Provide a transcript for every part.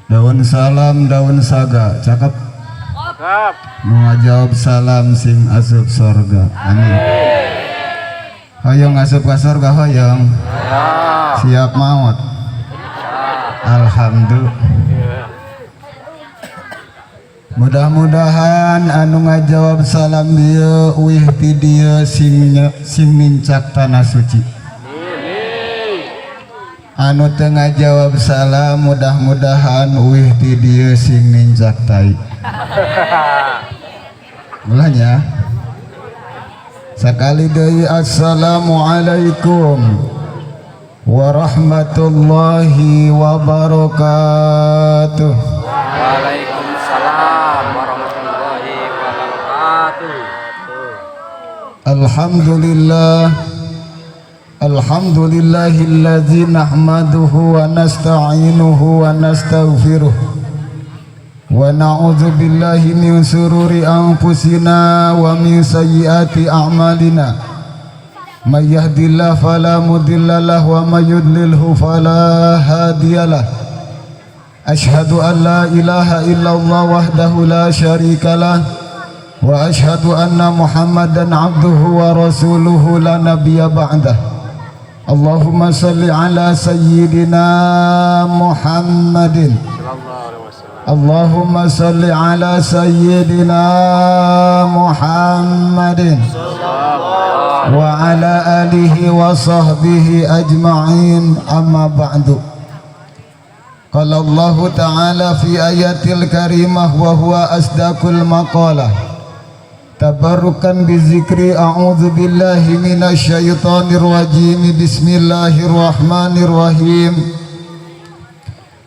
Daun salam, daun saga, cakep. Cakep. Nu ngajawab salam sing asup sorga. Amin. Hoyong asup ka sorga, hoyong? Siap maut? Alhamdulillah. Mudah-mudahan anu ngajawab salam dieu uih ti dieu sing nincak tanah suci. Anu teu ngajawab salam, mudah-mudahan uih ti dieu sing nincak tai. Mulanya sekali deui, assalamualaikum warahmatullahi wabarakatuh. Waalaikumsalam warahmatullahi wabarakatuh. Alhamdulillah. Alhamdulillahilladzi nahmaduhu wa nasta'inuhu wa nastaghfiruh wa na'udzu billahi min sururi anfusina wa min sayyiati a'malina. May yahdihillahu fala mudhillalah wa may yudlilhu fala hadiyalah. Ashhadu an la ilaha illallah wahdahu la syarikalah wa ashhadu anna Muhammadan abduhu wa rasuluhu la nabiyya ba'dah. Allahumma salli ala sayyidina Muhammadin. Sallallahu alaihi wasallam. Allahumma salli ala sayyidina Muhammadin wa ala alihi wa sahbihi ajma'in. Amma ba'du. Qala Allah Ta'ala fi ayatil karimah wa huwa asdaqul maqalah. Tabarrukan bizikri, a'udzu billahi minasyaitonir rajim. Bismillahirrahmanirrahim.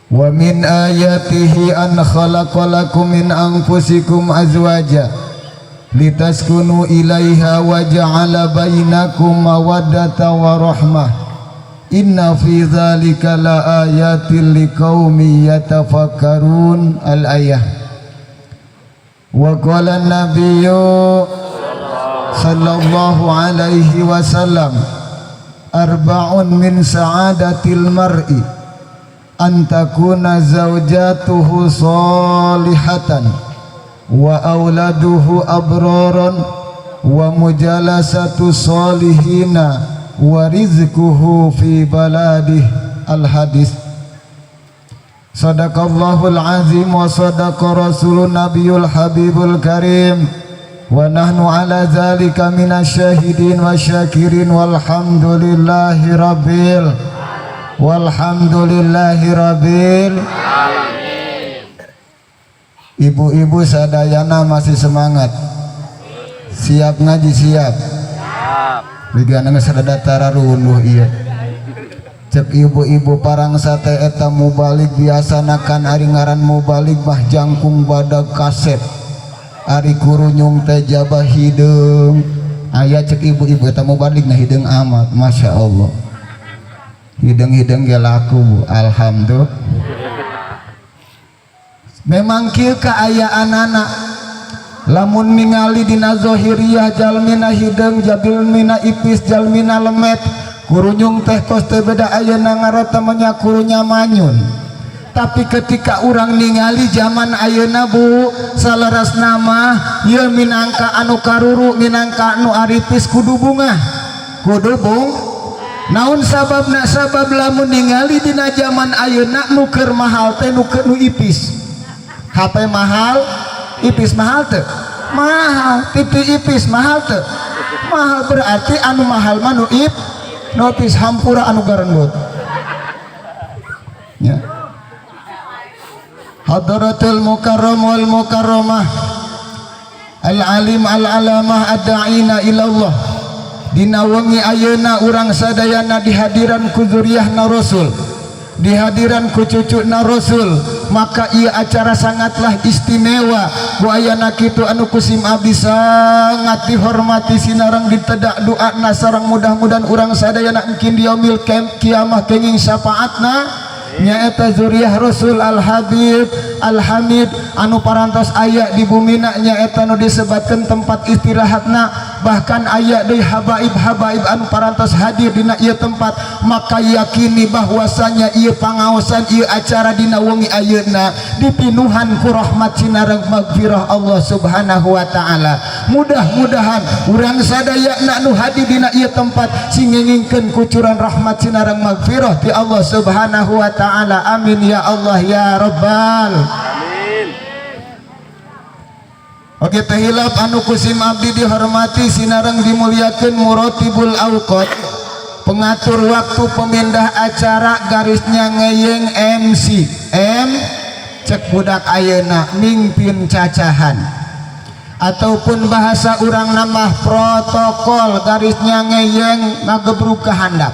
Wa min ayatihi an khalaqalakum min anfusikum azwaja litaskunu ilaiha wa ja'ala bainakum mawaddata wa rahmah. Inna fi dzalika la ayatin liqaumin yatafakkarun. Al ayah. Wa qala an-nabiyyu sallallahu alaihi wasallam, arba'un min sa'adatil mar'i, an takuna zawjatuhu salihatan wa auladuhu abraran wa mujalasatu salihina wa rizquhu fi baladih. Al hadis. Sadaqallahul azim wa sadaqa rasulun nabiyul habibul karim wa nahnu ala zalika minasyahidin wa syakirin walhamdulillahi rabbil walhamdulillahi rabbil. Ibu-ibu sadayana masih semangat, siap ngaji? Siap? Siap. Bigana geus rada tararunduh ieu. Cek ibu-ibu parang sate eta mubalig biasana kan, ari ngaran mubalig mah jangkung badag kasep, ari kurunyung teh jabah hideung aya. Cek ibu-ibu eta mubalig nah hideung amat, masya Allah, hideung-hideung ge laku, Bu. Alhamdulillah, memang kieu kaayaan anak lamun ningali dina zahiriyah, jalmina hideung, jalmina ipis, jalmina lemet, kurunyung teh kos teh beda ayeuna ngarota menya kurunya manyun. Tapi ketika orang ningali zaman ayeuna, Bu, salaras nama ye minangka anu karuru, minangka anu aripis, kudu bungah, kudu bung. Naon sababna? Sabab lamun ningali dina zaman ayeuna, nu keur mahal teh nu keur nu ipis. HP mahal, ipis mahal teu? Mahal. TV ipis mahal teu? Mahal. Berarti anu mahal mah nu ip notis. Hampura anu garenggut ya. Hadratul mukarram wal mukarramah, al alim al alamah ad-da'ina ilallah, dina wengi ayeuna urang sadayana dihadiran ku zuriyahna Rasul, dihadiran ku cucuna Rasul, maka ia acara sangatlah istimewa. Ku ayana kitu, anu kusim abdi sangat dihormati sinareng ditedak doana sareng mudah-mudahan urang sadayana engkin di yaumil kiamah kenging syafaatna, nyaeta zuriyah Rasul Al Habib Al Hamid anu parantos aya di bumina, nyaeta nu disebatkeun tempat istirahatna. Bahkan aya deui habaib-habaib anu parantos hadir dina ieu tempat, maka yakini bahwasanya ieu pangaosan, ieu acara dina wengi ayeuna dipinuhan ku rahmat sinareng magfirah Allah Subhanahu wa taala. Mudah-mudahan urang sadayana nu hadir dina ieu tempat sing ngengingkeun kucuran rahmat sinareng magfirah ti Allah Subhanahu wa taala. Amin ya Allah ya rabbal Amin. Oke, teh hilap anu kusim abdi dihormati sinareng dimuliakeun murotibul awqat, pengatur waktu, pemindah acara, garisnya ngeyeng MC M, cek budak ayeuna mingpin cacahan ataupun bahasa urang nambah protokol, garisnya ngeyeng ngagebrug ka handap,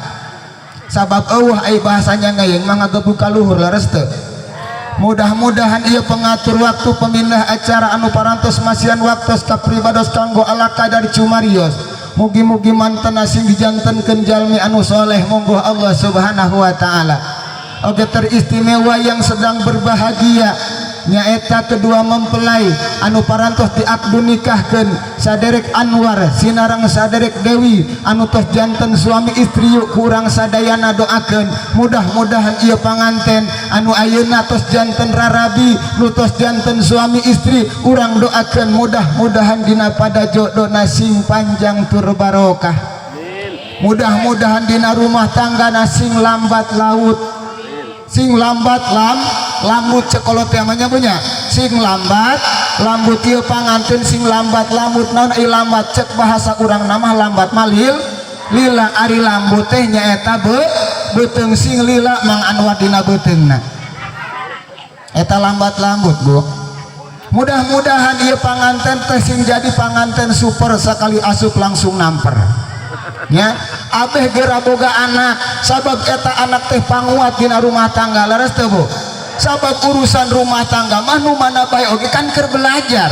sabab eueuh ai bahasanya ngeyeng mah ngagebrug ka luhur, leres teu? Mudah-mudahan ieu pengatur waktu, pemindah acara anu parantos masihan waktos kapribados kanggo ala kadar cumarios, mugi-mugi mantena sing dijantenkeun jalmi anu soleh monggo Allah Subhanahu wa taala. Oke, teristimewa yang sedang berbahagia nyaeta kedua mempelai anu parantos diakdu nikahkeun, saderek Anwar sinareng saderek Dewi anu tos janten suami istri. Yuk kurang sadayana doakeun mudah-mudahan ieu panganten anu ayeuna tos janten rarabi, nu tos janten suami istri, urang doakeun mudah-mudahan dina pada jodona sing panjang tur barokah. Amin. Mudah-mudahan dina rumah tangga sing lambat laut, sing lambat lambut, cek kolot teh mah punya sing lambat lambut. Ieu panganten sing lambat lambut. Naon ai lambat? Cek bahasa urang nama lambat malil lila, ari lambut teh nyaeta beuteung. Sing lila Mang Anwar dina beuteungna, eta lambat lambut, Bu. Mudah-mudahan ieu panganten teh sing jadi panganten super, sekali asup langsung namper nya, abeh gera boga anak, sabab eta anak teh panguat dina rumah tangga. Leres teu, Bu? Sabab urusan rumah tangga mah nu mana bae oge kan keur belajar.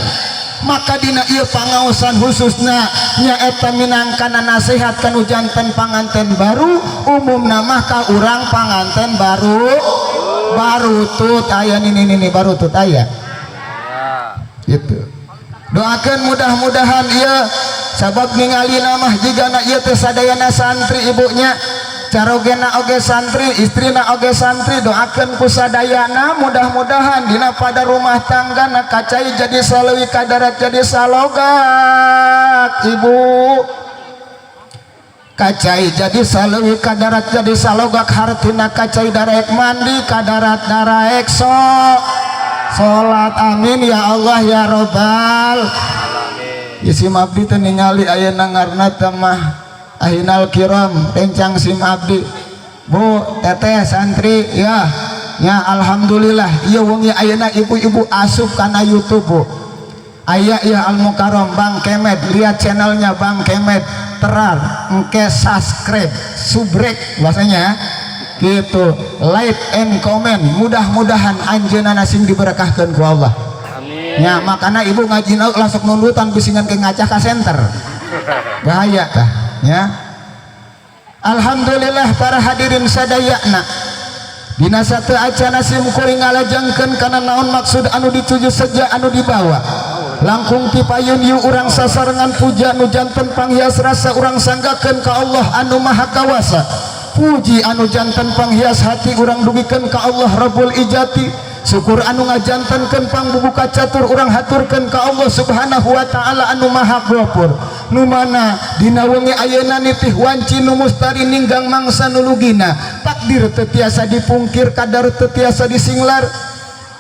Maka dina ieu pangaosan khususna nyaeta minangkana nasihat kanu janten panganten baru, umumna mah ka urang panganten baru, baru tut aya nini nini baru tut aya Ya. gitu. Doakan mudah-mudahan iya, sabab ningali mah jigana ieu teh sadayana santri, ibunya carogena oge santri, istrina oge santri. Doakan ku sadayana mudah-mudahan dina pada rumah tangga na kacai jadi saleuwi, kadarat jadi salogak. Ibu, kacai jadi saleuwi, kadarat jadi salogak, hartina kacai daraek mandi, kadarat daraek salat. Amin ya Allah ya robbal Alamin. Ya, sim abdi teh ningali ayeuna ngarna teh mah ahinal kiram rencang sim abdi, Bu, teteh santri ya. Ya, alhamdulillah ieu wengi ayeuna ibu-ibu asup kana YouTube, Bu. Aya ya Al Mukarram Bang Kemed, lihat channelnya Bang Kemed terar, engke subscribe, subrek bahasanya gitu, like and comment. Mudah-mudahan anjeunna sing diberkahkeun ku Allah. Amin. Ya, makanya ibu ngaji langsung nundutan bisingan ke ngacah ka center, bahaya tah ya. Alhamdulillah, para hadirin sadayana, dina satu acana sim kuring ngalajengkeun kana naon maksud anu dituju, seja anu dibawa langkung ti payun. Yu urang sasarengan puja nu janten panghias rasa urang sanggakeun ka Allah anu maha kawasa, puji anu janten panghias hati urang dugikeun ka Allah Rabbul Ijati, syukur anu ngajantenkeun pangbubuka catur urang haturkeun ka Allah Subhanahu wa taala anu maha ghafur, nu mana dina wengi ayeuna nitih wanci nu mustari ninggang mangsa nu lugina. Takdir teu tiasa dipungkir, kadar teu tiasa disinglar,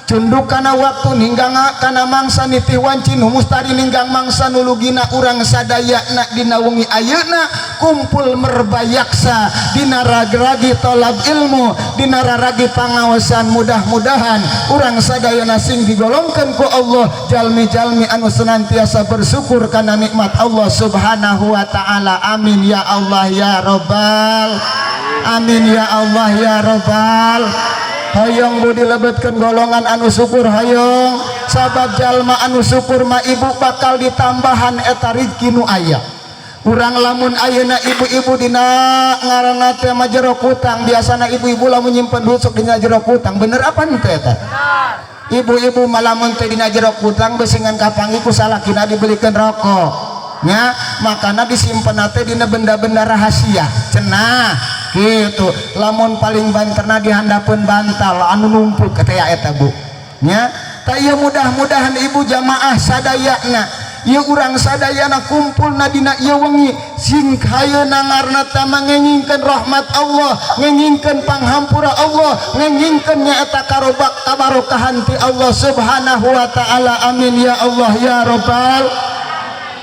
cunduk kana waktu, ninggang kana mangsa, nitih wanci nu mustari ninggang mangsa nu lugina. Urang sadayana dina wengi ayeuna kumpul merbayaksa dina ragi tolab ilmu, dina raragi pangaosan. Mudah-mudahan urang sadayana sing digolongkeun ku Allah jalmi-jalmi anu senantiasa bersyukur kana nikmat Allah Subhanahu wa taala. Amin ya Allah ya robbal amin, ya Allah ya robbal. Hoyong, Bu, dilebetkeun golongan anu syukur? Hoyong? Sabab jalma anu syukur mah, ibu, bakal ditambahan eta rizki nu aya. Urang lamun ayeuna ibu-ibu dina ngaranna teh mah jero kutang, biasana ibu-ibu lamun nyimpen duit sok dina jero kutang, bener apa henteu eta? Ibu-ibu mah lamun teh dina jero kutang, besingan kapanggih ku salakina dibelikeun rokok. Nya, makana disimpen teh dina benda-benda rahasia cenah gitu. Lamun paling banterna dihandapeun bantal anu numpuk teh ya eta, Bu, nya. Tah, ieu mudah-mudahan ibu jamaah sadayana, ieu urang sadayana kumpulna dina ieu wengi sing hayeuna ngarna teh mangengingkeun rahmat Allah, ngengingkeun panghampura Allah, ngengingkeun nyaeta karobak kabarokahan ti Allah Subhanahu wa taala. Amin ya Allah ya rabbal.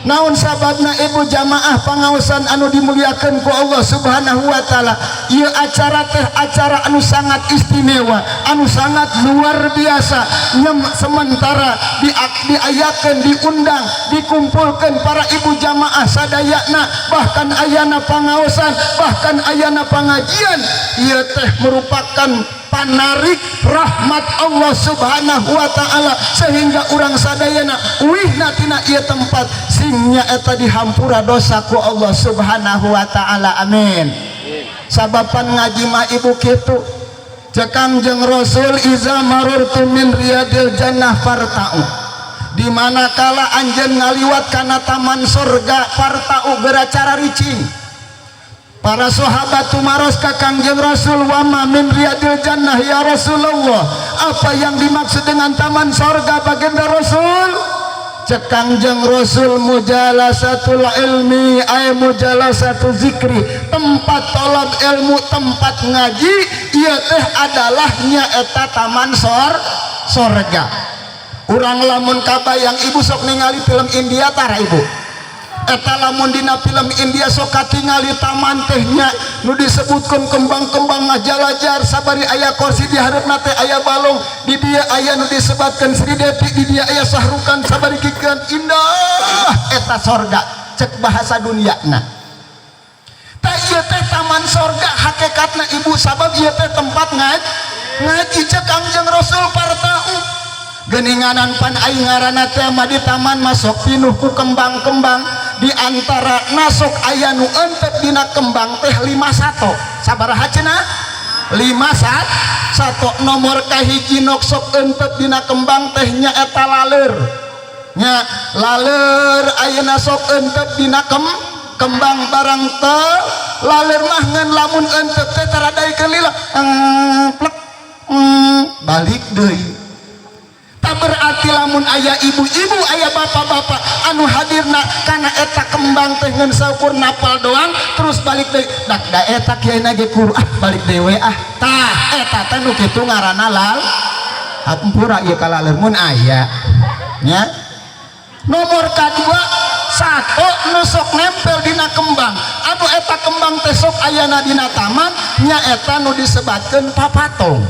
Naon sababna, ibu jamaah pangaosan anu dimuliakan ku Allah Subhanahu wa taala? Ieu acara teh acara anu sangat istimewa, anu sangat luar biasa. Nyem, sementara diayakeun, diundang, dikumpulkan para ibu jamaah sadayana, bahkan ayana pangaosan, bahkan ayana pengajian, ieu teh merupakan panarik rahmat Allah Subhanahu wa taala, sehingga urang sadayana uihna tina ieu tempat singnya eta dihampura dosa ku Allah Subhanahu wa taala. Amin. Sababan ngaji mah, ibu, kitu. Cek Kangjeng Rasul, "Iza marartum min riyadil jannah farta'u." Di mana kala anjeun ngaliwat kana taman surga, farta'u, geura cararicing. Para sahabat tumaros ka Kangjeng Rasul, "Wama min riyadil jannah ya Rasulullah?" Apa yang dimaksud dengan taman sorga, baginda Rasul? Cek Kangjeng Rasul, "Mujalasatul ilmi ay mujalasatu zikri." Tempat tolab ilmu, tempat ngaji ieu teh adalah nyaeta taman sorga. Urang lamun kabayang, ibu, sok ningali film India tara, ibu? Eta lamun dina film India sok katingali taman teh nya, nu disebutkeun kembang-kembang ngajalajar, sabari aya kursi, di hareupna teh aya balong, di dieu aya nu disebatkeun Sri Devi, di dieu aya Sahrukan, sabari kikeun indah. Eta sorga cek bahasa dunia. Nah, tah, ieu teh taman sorga hakikatna, ibu, sabab ieu teh tempat ngaji. Cek Kangjeng Rasul, "Farta'u." Geninganan pan aing ngaranna teh mah di taman masuk pinuh ku kembang-kembang, di antara nasok aya nu entep dina kembang teh lima sato. Sabaraha cenah? Lima sato. Nomor kahiji nok sok entep dina kembang teh nyaeta laler nya. Laler ayeuna sok entep dina kembang. Barang teh laler mah ngan lamun entep teh taradaikeun lila, plek, balik deui. Tak berarti lamun aya ibu-ibu, aya bapak-bapak anu hadirna karena eta kembang teh ngan saukur napal doang, terus balik deui, dak da eta kiai ge kuru, ah, balik deui ah. Tah, eta teh nu kitu ngaranna lal hampura ieu kalaler mun aya nya. Nomor kadua, satu nu sok nempel dina kembang, anu eta kembang teh sok ayana dina taman, nya eta nu disebatkeun papatong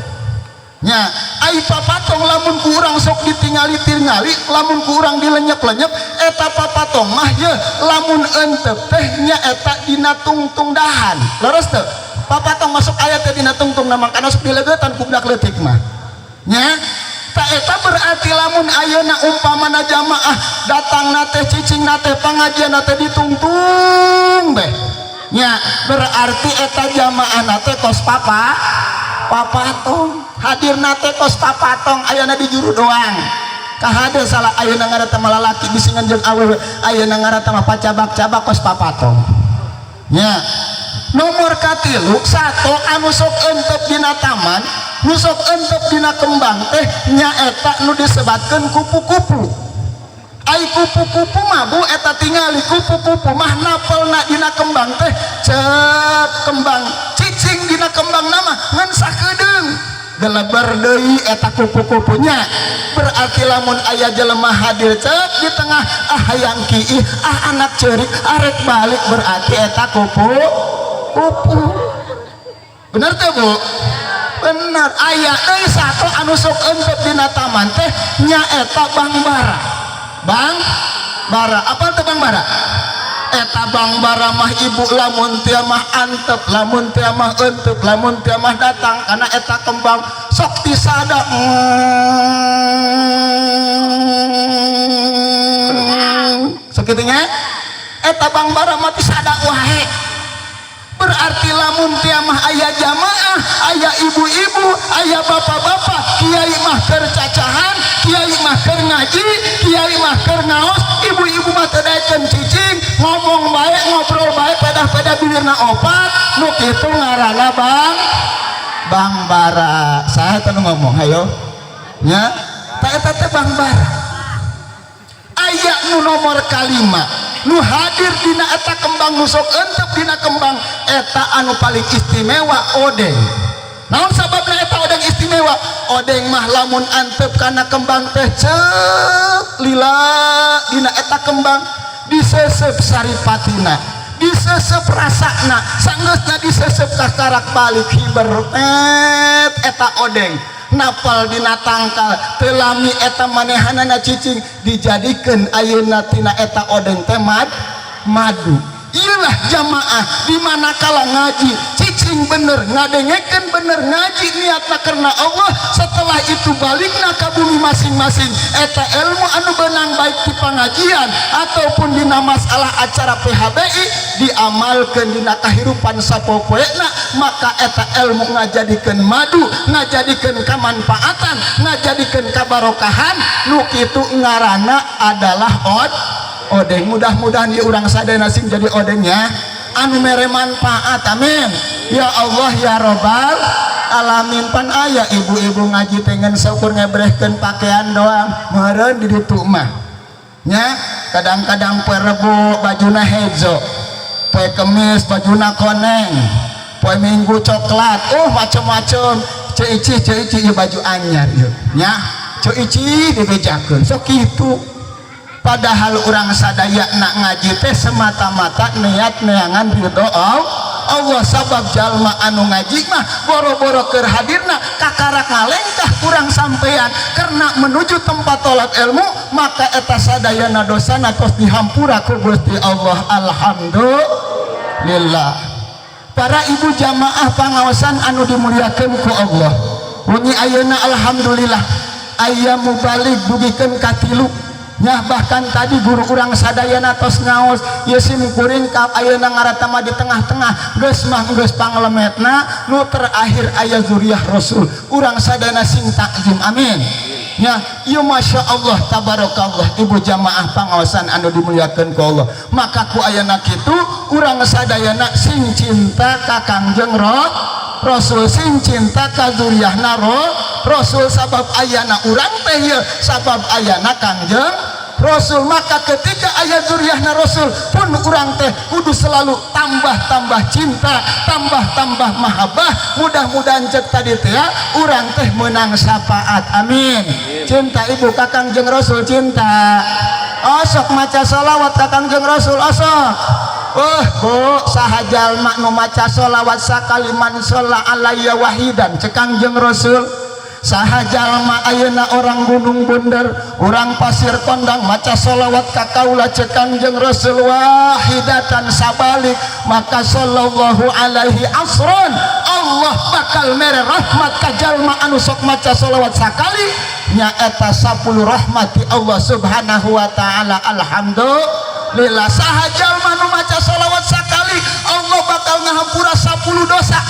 nya. Ai papatong lamun ku urang sok ditingali-tingali, lamun ku urang dilenyep-lenyep, eta papatong mah ye lamun entep teh nya eta dina tungtung dahan. Leres teu? Papatong masuk aya teh dina tungtung, na mangkana sok dileugeutan ku budak leutik mah nya. Tak eta berarti lamun ayeuna umpamana jamaah datang na teh, cicing na teh, pengajian na teh ditungtung teh nya, berarti eta jamaah na teh kos papatong. Hadir na teh kos papatong, ayeuna di juru doang. Kahade salah ayeuna ngaranna mah lalaki bisingan jeung awewe, ayeuna ngaranna mah pacabak-cabak kos papatong nya. Nomor katilu, satu anu sok entep dina taman, nu sok entep dina kembang teh nyaeta nu disebatkeun kupu-kupu. Ai kupu-kupu mah, Bu, eta tingali kupu-kupu mah napelna dina kembang teh cek kembang, cicing dina kembang nama ngan sakedeung, geleber deui eta kupu-kupunya. Berarti lamun aya jelema hadir cek di tengah, ah, hayang kiih, ah, anak ceurik, arek balik, berarti eta kupu kupu. Bener tuh, Bu? Bener. Aya deui satu anu sok entep dina taman teh nyaeta bangbara. Bang bara apa tuh bangbara? Eta bangbara mah, ibu, lamun tia mah antep, lamun tia mah entep, lamun tia mah datang karena eta kembang sok tisada sok kitu nya. Eta bangbara mah tisada wae. Berarti lamun tia mah aya jamaah, aya ibu-ibu aya bapak-bapak, kiai mah keur cacahan, kiai mah keur ngaji, kiai mah keur ngaos, ibu-ibu mah teu daekeun cicing, ngomong bae, ngobrol bae, pedah-pedah bibirna opat. Nu kitu ngaranna bang bang bara. Saha teh nu ngomong? Hayo nya, tah eta teh bang bara. Aya nu nomor kalima nu hadir dina eta kembang, nu sok entep dina kembang eta anu paling istimewa, odeng. Naon sababna eta odeng istimewa? Odeng mah lamun antep kana kembang teh cek lila dina eta kembang, disesep saripatina, disesep rasana, sanggeusna disesep kakarak balik hiber et eta odeng napal dina tangkal teu lami eta manehanana cicing, dijadikeun ayeuna tina eta odeng teh madu. Iyalah jamaah, di mana kala ngaji cicing bener, ngadengekeun bener, ngaji niatna karena Allah, setelah itu balikna ka bumi masing-masing, eta ilmu anu benang baik di pengajian ataupun dina masalah acara PHBI diamalkeun dina kahirupan sapopoena, maka eta ilmu ngajadikeun madu, ngajadikeun kamanfaatan, ngajadikeun kabarokahan. Nu kitu ngaranna adalah odeng. Mudah-mudahan ieu urang sadayana sing jadi odengnya anu mere manfaat. Amin ya Allah ya robbal alamin. Pan aya ibu-ibu ngaji pengen syukur ngebrehkeun pakaian doang meureun di ditu mah nya. Kadang-kadang poe Rebo bajuna hejo, poe Kemis bajuna koneng, poe Minggu coklat, oh macem-macem. Ceu Ici, Ceu Ici, ieu baju anyar ieu nya, Ceu Ici, dibejakeun sok kitu. Padahal urang sadaya nak ngaji teh semata-mata niat neangan ridho Allah, sabab jalma anu ngaji mah boro-boro keur hadirna, kakarak ngalengkah kurang sampean karena menuju tempat tolak ilmu, maka eta sadayana dosana tos dihampura ku Gusti Allah. Alhamdulillah. Para ibu jamaah pangaosan anu dimuliakeun ku Allah, wengi ayeuna alhamdulillah aya mubalig dugikeun ka tilu nyah. Bahkan tadi guru urang sadayana tos ngaos ieu, sim kuring ka ayeuna ngaratama di tengah-tengah geus mah geus panglemetna. Nu terakhir aya zuriah Rasul, urang sadayana sing takzim, amin ya. Ieu masya Allah tabarakallah, ibu jamaah pangaosan anu dimuliakeun ku Allah, maka ku ayeuna kitu urang sadayana sing cinta ka Kangjeng Rasul, sing cinta ka zuriahna Rasul, sabab ayana urang teh ieu sabab ayana Kangjeng Rasul. Maka ketika aya zuriahna Rasul pun urang teh kudu selalu tambah-tambah cinta, tambah-tambah mahabbah. Mudah-mudahan cek tadi teh ya, urang teh menang syafaat, amin. Cinta ibu ka Kangjeng Rasul? Cinta? Osok maca sholawat ka Kangjeng Rasul, osok. Oh bu, saha jalma nu maca sholawat sakali, man sholla alayya wahidan, cek Kangjeng Rasul. Saha jalma ayeuna orang Gunung Bunder, orang Pasir Kondang maca sholawat ka kaula, cek Kangjeng Rasul, wahidatan sabalik, maka sallallahu alaihi asron, Allah bakal mere rahmat ka jalma anu sok maca sholawat sakali nyaeta 10 rahmati Allah subhanahu wa ta'ala. Alhamdulillah. Saha jalma nu maca sholawat sakali, Allah bakal ngahampura 10 dosa.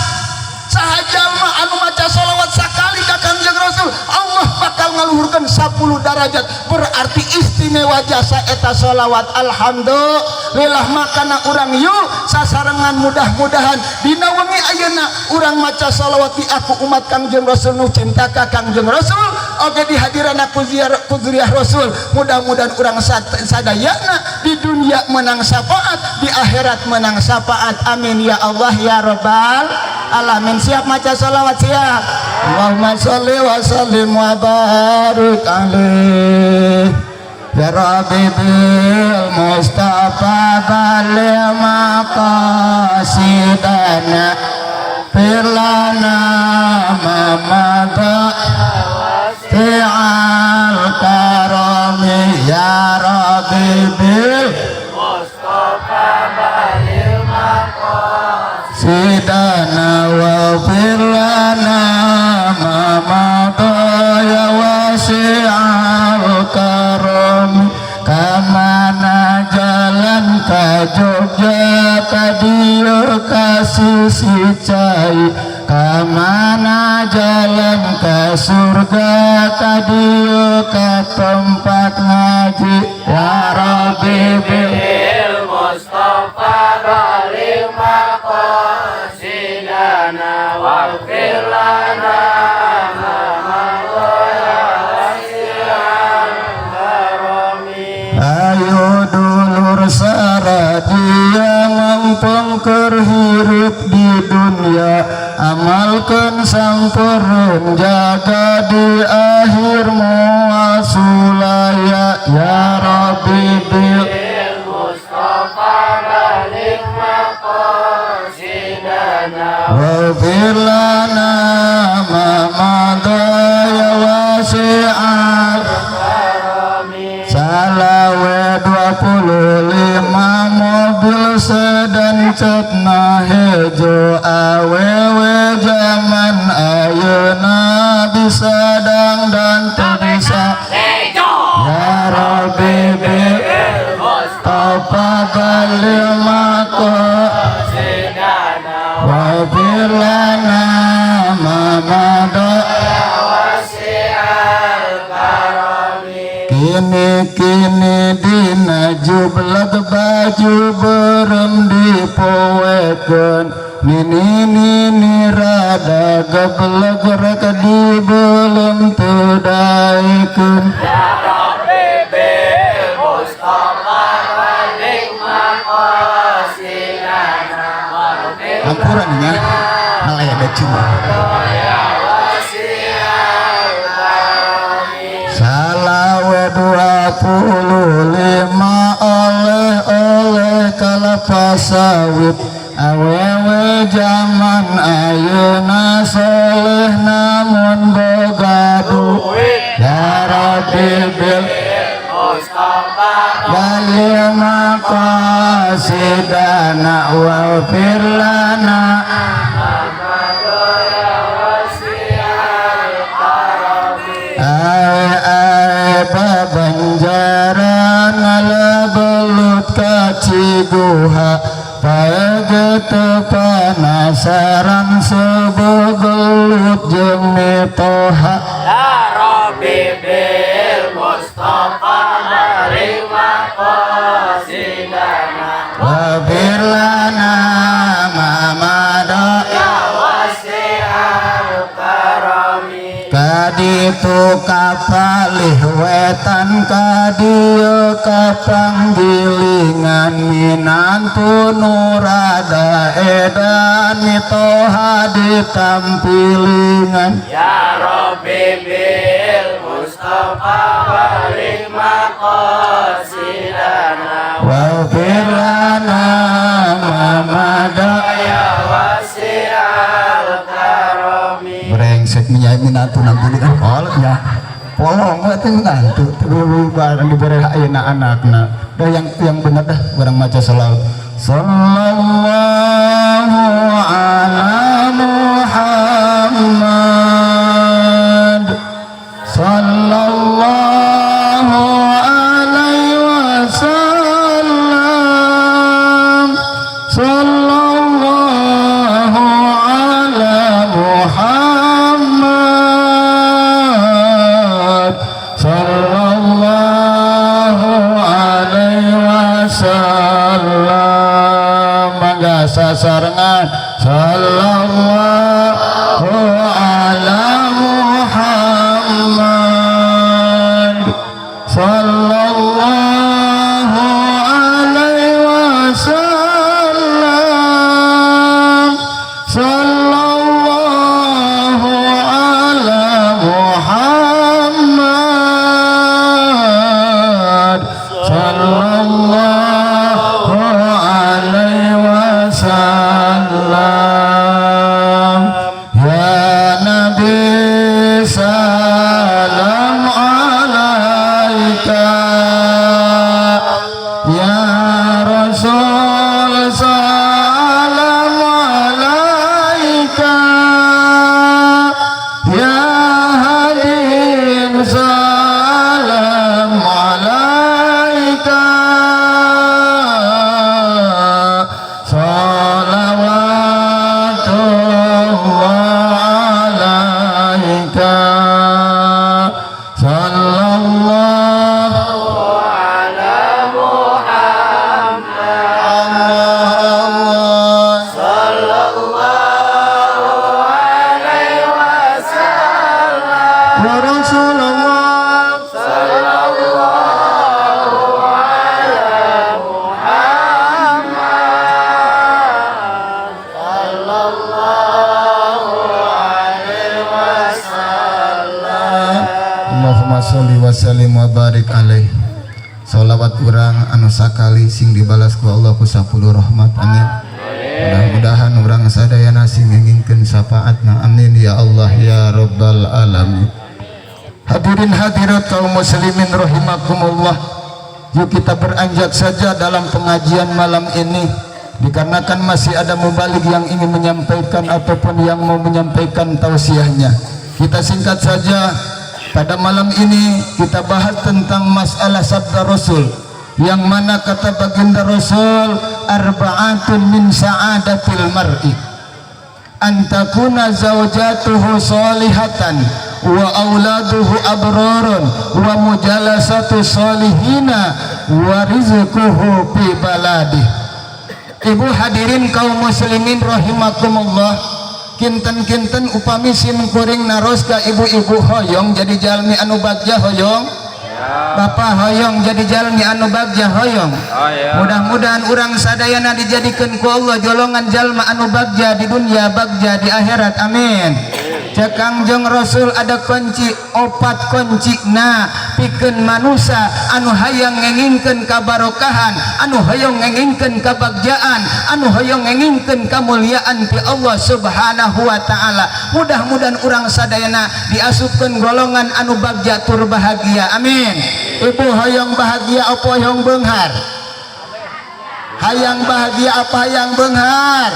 Saha jalma anu maca sholawat sakali ka Kangjeng Rasul, Allah bakal ngaluhurkeun 10 derajat. Berarti istimewa jasa eta sholawat. Alhamdulillah. Makana urang yuk sasarengan, mudah-mudahan dina wengi ayeuna urang maca sholawat di aku umat Kangjeng Rasul nu cinta ka Kangjeng Rasul, oge di hadiran aku ziarah ku zuriah Rasul. Mudah-mudahan urang sadayana di dunia menang syafaat, di akhirat menang syafaat. Amin ya Allah ya robbal alamin. Siap maca sholawat? Siap? Allahumma sholli wa sallim wa barik alaih. Ya Rabbi bil Mustafa baligh maqasidana firlana ma madha fi'al karami. Ya Rabbi bil Mustafa baligh sidana wa firlana ma madha ya wasi'al karami. Kamana jalan ka Jogja, ka dieu ka sisi cai. Kamana Jalan ke surga kadieu ka tempat ngaji. Ya Rabbi bil Bil Mustafa baligh maqasidana waghfir lana ma madha ya wasi'al karami. Ayo dulur saradia, mumpung keur hirup di dunia, amalkeun sampurun, jaga di akhir moal sulaya. Ya Rabbi bil Bil Mustafa baligh maqasidana waghfir lana ma madha ya wasi'al karami. Salawe 25 mobil sedan catna hejo, awewe zaman ayeuna bisa dangdan teu bisa. Ya Rabbi bil Mustafa baligh Maqasidana waghfir lana ma madha wasi'al karami. Kini kini dina jublag baju beureum dipoekeun, nini nini rada geblek rek dibeuleum teu daekeun. Ya Rabbi bil Mustafa baligh maqasidana waghfir Hampura nya malah cuma ya wasi'al karami. Salawe 25 oleh-oleh kalapa sawit, awewe zaman ayeuna soleh namun boga duit. Ya Rabbi bil Mustafa baligh maqasidana waghfir lana ya wasi'al karami. Ai ai babanjaran ngala belut ka Ciguha, pae teu panasaran seubeuh gelut jeung mitoha. Ya Rabbi bil Mustafa baligh maqasidana waghfir lana ma madha ya wasi'al karami. Kaditu kapalih wetan kadieu kapanggilingan, minantu nu rada edan mitoha ditampilingan. Ya Rabbi bil Mustafa baligh maqasidana waghfir lana ma madha ya wasi'al karami. Brengsek menyai minantu nanti kan kolot ya polong we teh minantu barang dibere ayeuna anakna dah yang bener dah urang maca selawat. Sallallahu ala Muhammad sallallahu alaihi wasallam, sallallahu ala Muhammad sallallahu alaihi wasallam. Mangga sasarengan sallallahu ala Muhammad sallallahu alaihi wasallam, sallallahu ala Muhammad sallallahu alaihi wasallam. yasha. Sallallahu ala Muhammad. Allah Allah. Sallallahu alaihi wasallam. Ya Rasulullah. Sallallahu ala Muhammad. Sallallahu alaihi wasallam. Allahumma sholli wa sallim wa barik alaih. Salawat urang anu sakali sing dibalas ku Allah ku 10 rahmat, amin. Mudah-mudahan urang sadayana sing ngengingkeun syafaatna, amin ya Allah ya rabbal alamin. Hadirin hadirat kaum muslimin rahimakumullah. Yuk, kita beranjak saja dalam pengajian malam ini, dikarenakan masih ada mubalig yang ingin menyampaikan ataupun yang mau menyampaikan tausiahnya. Kita singkat saja. Pada malam ini kita bahas tentang masalah sabda Rasul, yang mana kata baginda Rasul, arba'atun min sa'adatil mar'i an takuna zawjatuhu salihatan wa auladuhu abrarun wa mujalasatu salihina wa rizquhu fi baladih. Ibu hadirin kaum muslimin rahimakumullah, kinten-kinten upami sim kuring naros ka ibu-ibu, hoyong jadi jalmi anu bagja? Hoyong? Bapak hoyong jadi jalmi anu bagja? Hoyong? Mudah-mudahan urang sadayana dijadikan ku Allah golongan jalma anu bagja di dunia, bagja di akhirat, amin. Cek Kangjeng Rasul ada kunci opat. Kunci na pikeun manusia anu hayang ngengingkeun kabarokahan, anu hayang ngengingkeun kabagjaan, anu hayang ngengingkeun kamuliaan ti Allah Subhanahu wa taala. Mudah-mudahan urang sadayana diasupkeun golongan anu bagja tur bahagia, amin. Ibu hayang bahagia apa hayang beunghar? Hayang bahagia apa hayang beunghar?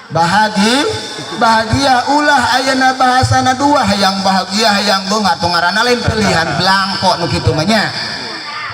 Bahagia, bahagia. Ulah ayeuna bahasana dua, hayang bahagia, hayang beunghar, tuh ngaranna lain pilihan, belangko nu kitu mah nya.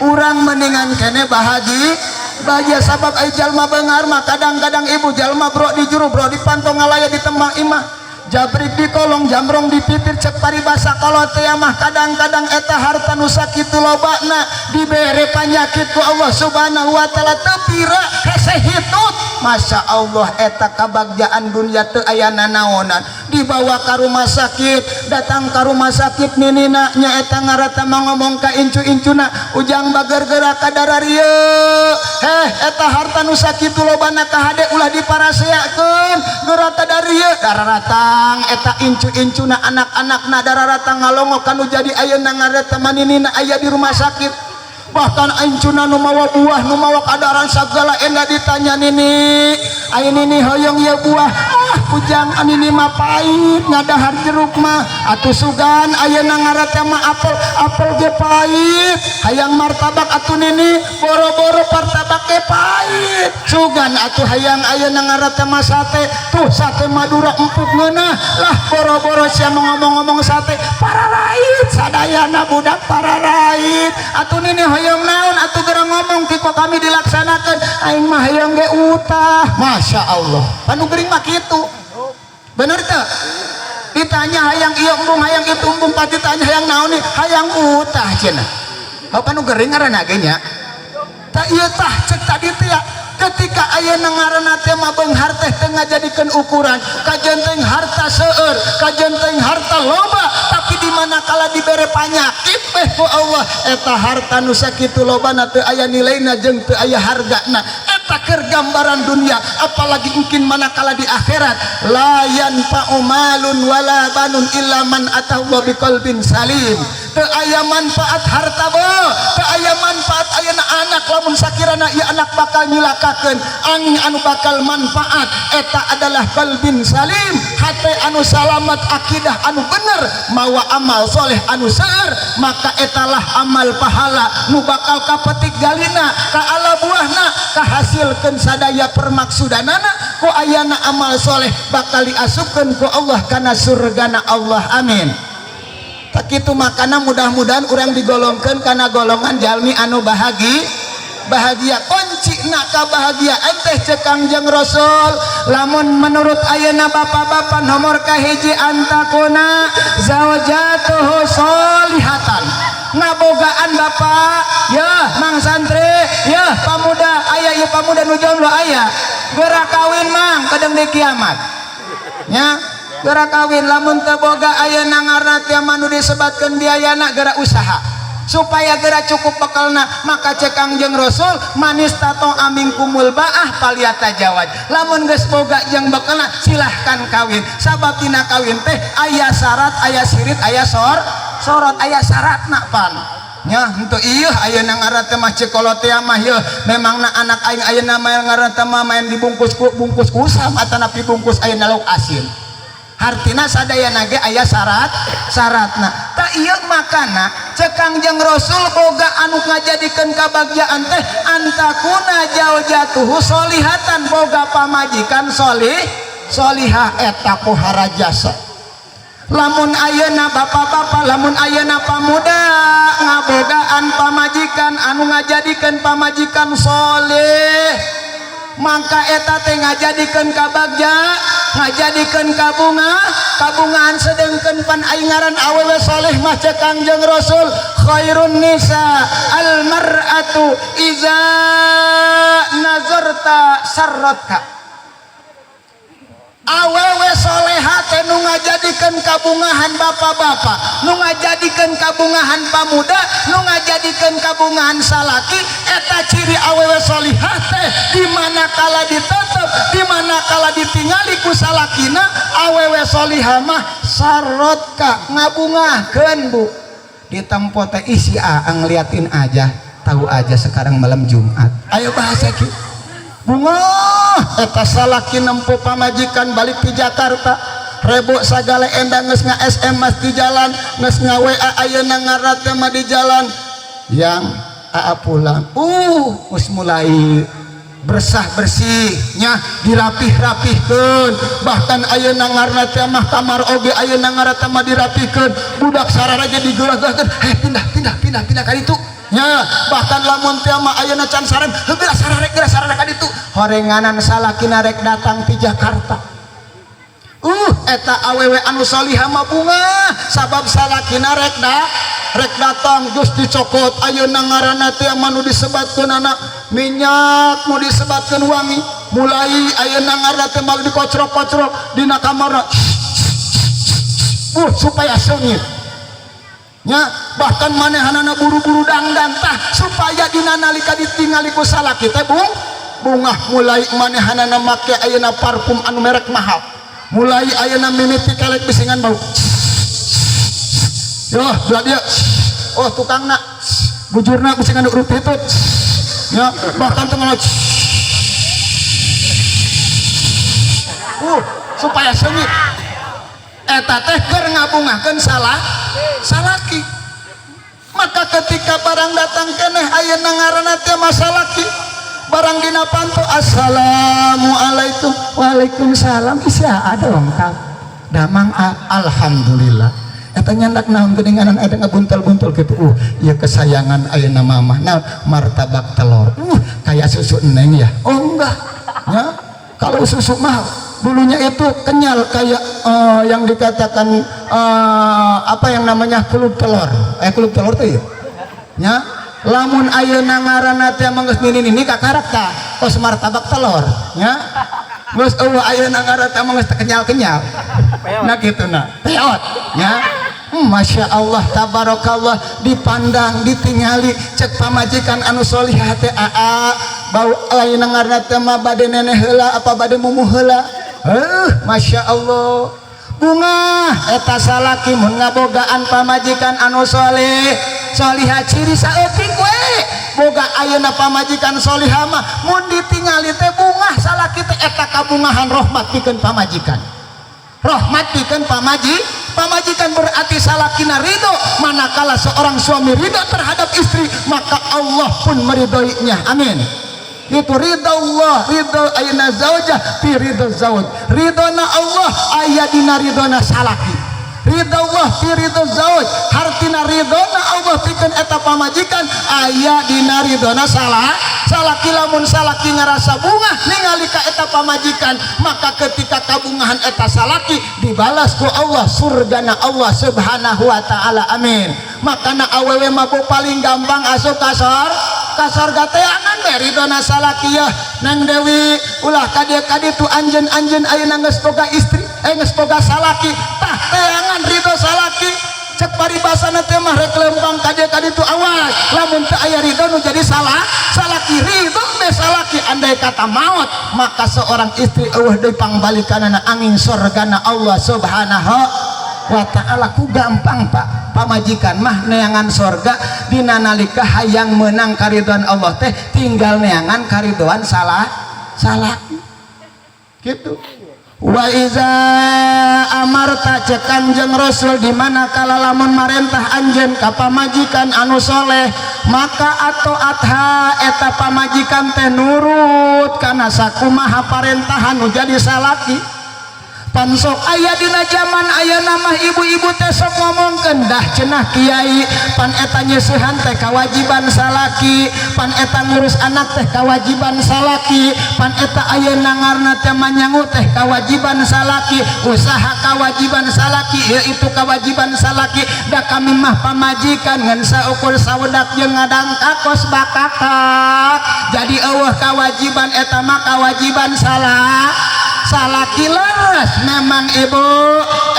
Urang mendingan kene bahagia, bahagia, sabab ai jalma beunghar mah kadang-kadang, ibu, jalma bro di juru, bro di pantong, ngalaya di temah imah, jabrik di kolong, jamrong di pipir, cek paribasa kalau teh mah. Kadang-kadang eta harta nu sakitu lobana dibere panyakit ku Allah Subhanahu wa taala, teu pira hese hitut. Masya Allah, eta kabagjaan dunia teu aya nanaonan. Dibawa ka rumah sakit, datang ka rumah sakit, ninina nya eta ngarata ngomong ka incu-incuna, "Ujang bager geura ka dararieu. Heh, eta harta nu sakitu lobana kahade ulah diparaseakeun, geura ka darieu." Dararatang eta incu-incuna, anak-anakna dararatang ngalongok kanu jadi ayeuna ngareta maninina aya di rumah sakit. Bahkan incuna nu mawa buah, nu mawa kadaran segala, enggak ditanya, "Nini, ayo nini hoyong ya buah?" "Ah, ujang, nini mah pahit ngadahar jeruk mah." "Atuh sugan ayeuna ngaran mah apel." "Apel ge pahit." "Hayang martabak atuh, nini?" "Boro-boro martabak ge pahit." "Sugan atuh hayang ayeuna ngaran mah sate tuh, sate Madura empuk ngeunah." "Lah, boro-boro sia ngomong-ngomong sate, pararait sadayana budak pararait." "Atuh nini hoyong naon atuh, geura ngomong ti kami dilaksanakan." "Aing mah hoyong ge utah." Masya Allah, panu gering mah kitu, bener teu? Ditanya hayang ieu embung, hayang itu embung, pasti ditanya hayang naon nih, "Hayang utah," cenah. Bapak nu gering ngaranna ge nya. Tak ieu tah cek tadi teh ya, ketika ayeuna ngaranna teh mah beunghar teh teu ngajadikeun ukuran. Kajen teh harta seueur, kajen teh harta loba, tapi di mana kala dibere panyakit beh ku Allah, eta harta nu sakitu lobana teu aya nilaina jeung teu aya hargana. Eta keur gambaran dunia, apalagi mungkin manakala di akhirat, la yanfa'u malun wala banun illa man atahu biqalbin salim. Teu aya manfaat harta bo, teu aya manfaat ayeuna anak lamun sakirana ieu anak bakal nyilakakeun. Angin anu bakal manfaat eta adalah qalbin salim, hate anu salamat, akidah anu bener, mawa amal soleh anu seueur, maka etalah amal pahala nu bakal kapetik galina, ka ala buahna, kahasilkeun sadaya permaksudanana. Ku ayana amal soleh bakal diasupkeun ku Allah kana surgana Allah, amin. Tak kitu, makana mudah-mudahan urang digolongkeun kana golongan jalmi anu bahagi. Bahagia kunci nak kebahagiaan teh cek Kangjeng Rasul, lamun menurut ayeuna bapak-bapak, nomor kahiji antakuna zaujatuhu solihatan, ngabogaan bapak ya, mang santri ya, pamuda aya ya, pamuda nu jomblo aya, geura kawin mang, kadang di kiamat nya. Geura kawin. Lamun teu boga ayeuna ngaranna teh manu disebatkeun biayana, geura usaha supaya geura cukup bekalna. Maka cek Kangjeng Rasul, manistato'a minkumul ba'ah falyatazawwaj, lamun geus boga jeung bekalna silahkan kawin, sabab tina kawin teh aya syarat, aya sirit, aya sorot, aya syaratna pan nya. Henteu ieu ayeuna ngaranna teh mah cek kolot teh mah ieu memangna anak aing ayeuna mah ngaranna teh mah main dibungkus ku bungkus kusam atanapi bungkus ayeuna lauk asin. Hartina sadayana ge aya syarat syaratna. Tak ieu makana cek Kangjeng Rasul, boga anu ngajadikeun kabagjaan teh antakuna zaujatuhu solihatan, boga pamajikan solih solihah, eta pohara jasa. Lamun ayeuna bapak-bapak, lamun ayeuna pamuda ngabogaan pamajikan anu ngajadikeun pamajikan soleh, maka eta teh ngajadikeun kabagja, ngajadikeun kabunga kabungaan. Sedengkeun pan aing ngaran awewe soleh mah, cek Kangjeng Rasul, khairun nisa al mar'atu iza nazarta sarratka, awewe soleha teh nu ngajadikeun kabungahan bapak-bapak, nu ngajadikeun kabungahan pamuda, nu ngajadikeun kabungahan salaki. Eta ciri awewe solihah teh di mana kala ditetep, di mana kala ditingali ku salakina, awewe solihah mah sarrotka, ngabungahkeun. Bu, di tempo teh isi aang liatin aja, tahu aja sekarang malam Jumat. Ayo bahasa ki bunga eta salaki nempo pamajikan balik di Jakarta, rebo sagala endang, geus nga SMS di jalan, geus nga WA ayeuna ngaran teh mah di jalan yang aa pulang, geus mulai bersah bersihnya, dirapih-rapihkeun. Bahkan ayeuna ngaranna teh mah kamar oge ayeuna ngaranna teh mah dirapihkeun, budak sararaja digeura-geurakeun, "Heh, pindah, pindah, pindah, pindah ka ditu," nya. Bahkan lamun teh mah ayeuna can saren, "Heuh, geura sararek, geura sararek ka ditu," horenganan salakina rek datang ti Jakarta. Eta awewe anu solihah mah bunga sabab salakina rek datang, geus dicokot ayeuna ngaranna teh mah nu disebatkeun anak minyak, nu disebatkeun wangi, mulai ayeuna ngaranna teh mah dikocrok-kocrok dina kamarna, supaya seungit nya. Bahkan manehanana buru-buru dangdan tah supaya dina nalika ditingali ku salaki teh bungah. Mulai manehanana make ayeuna parfum anu merek mahal, mulai ayeuna mimiti kelek bisingan bau yo belah dia, oh tukangna bujurna bisingan urut itu ya. Bahkan tengah supaya seungit, eta teh keur ngabungahkeun salah salaki. Maka ketika barang datang keneh ayeuna ngaranna teh masalaki barang dina panto, "Assalamualaikum." "Waalaikumsalam." Isya dongkap damang? Alhamdulillah. Eta nyandak naon geuninganan ada ngabuntel-buntel gitu? Ya kesayangan ayeuna mama. Naon? Martabak telur. Kayak susu neng ya? Oh, enggak ya, kalau susu mah dulunya itu kenyal kayak yang dikatakan apa yang namanya kulub telur, kulub telur tuh ya nya. Lamun ayeuna ngaranna teh mah geus nini-nini kakarak tah kos martabak telur nya, geus eueuh ayeuna ngaranna teh mah geus kenyal-kenyal. Nah, gitu nah, peot nya. Masya Allah tabarakallah, dipandang ditingali cek pamajikan anu solihah teh, "Aa, bau ayeuna ngaranna teh mah bade neneh heula apa bade mumuh heula?" Masya Allah, bunga eta salaki mun ngabogaan pamajikan anu soleh solihah. Ciri saeutik we boga ayeuna pamajikan solihah mah mun ditingali teh bungah salaki teh. Eta kabungahan rahmat pikeun pamajikan, rahmat pikeun pamajikan, berarti salakina ridho. Manakala seorang suami ridho terhadap istri, maka Allah pun meridhoinya. Amin. Itu ridho Allah, ridho ayeuna zaujah fi ridho zauj, ridhona Allah aya dina ridhona salaki. Ridho Allah fi ridho zauj, hartina ridhona Allah pikeun eta pamajikan aya dina ridhona salah salaki. Lamun salaki ngarasa bungah ningali ka eta pamajikan, maka ketika kabungahan eta salaki dibalas ku Allah surgana Allah Subhanahu wa Ta'ala. Amin. Makana awewe mah, Bu, paling gampang asup ka sorga teangan we ridhona salaki ya. Neng Dewi, ulah ka dieu ka ditu, anjeun-anjeun ayeuna geus boga istri, eh, geus boga salaki, tah teangan ridho salaki. Cek paribasana teh mah rek lempang ka dieu ka ditu, awas lamun teu aya ridho nu jadi salah salaki. Ridho be salaki, andai kata maut, maka seorang istri euweuh deui pangbalikanana angin sorgana Allah Subhanahu wa Ta'ala. Ku gampang, Pak, pamajikan mah neangan sorga dina nalika hayang menang karidoan Allah teh tinggal neangan karidoan salah salaki gitu. Wa iza amarta, cek Kanjeng Rasul, di mana kala lamun marentah anjeun ka pamajikan anu soleh, maka atau atha eta pamajikan teh nurut kana sakumaha parentahan nu jadi salaki. Pan sok aya dina zaman ayeuna mah ibu-ibu teh sok ngomongkeun, "Dah cenah kiai, pan eta nyeusehan teh kawajiban salaki, pan eta ngurus anak teh kawajiban salaki, pan eta ayeuna ngarna teh manyangu teh kawajiban salaki, usaha kawajiban salaki, ieu itu kawajiban salaki, da kami mah pamajikan ngan saukur sawedak jeung ngadangkak kos bakakak, jadi euweuh kawajiban, eta mah kawajiban salah salaki." Leres memang, Ibu,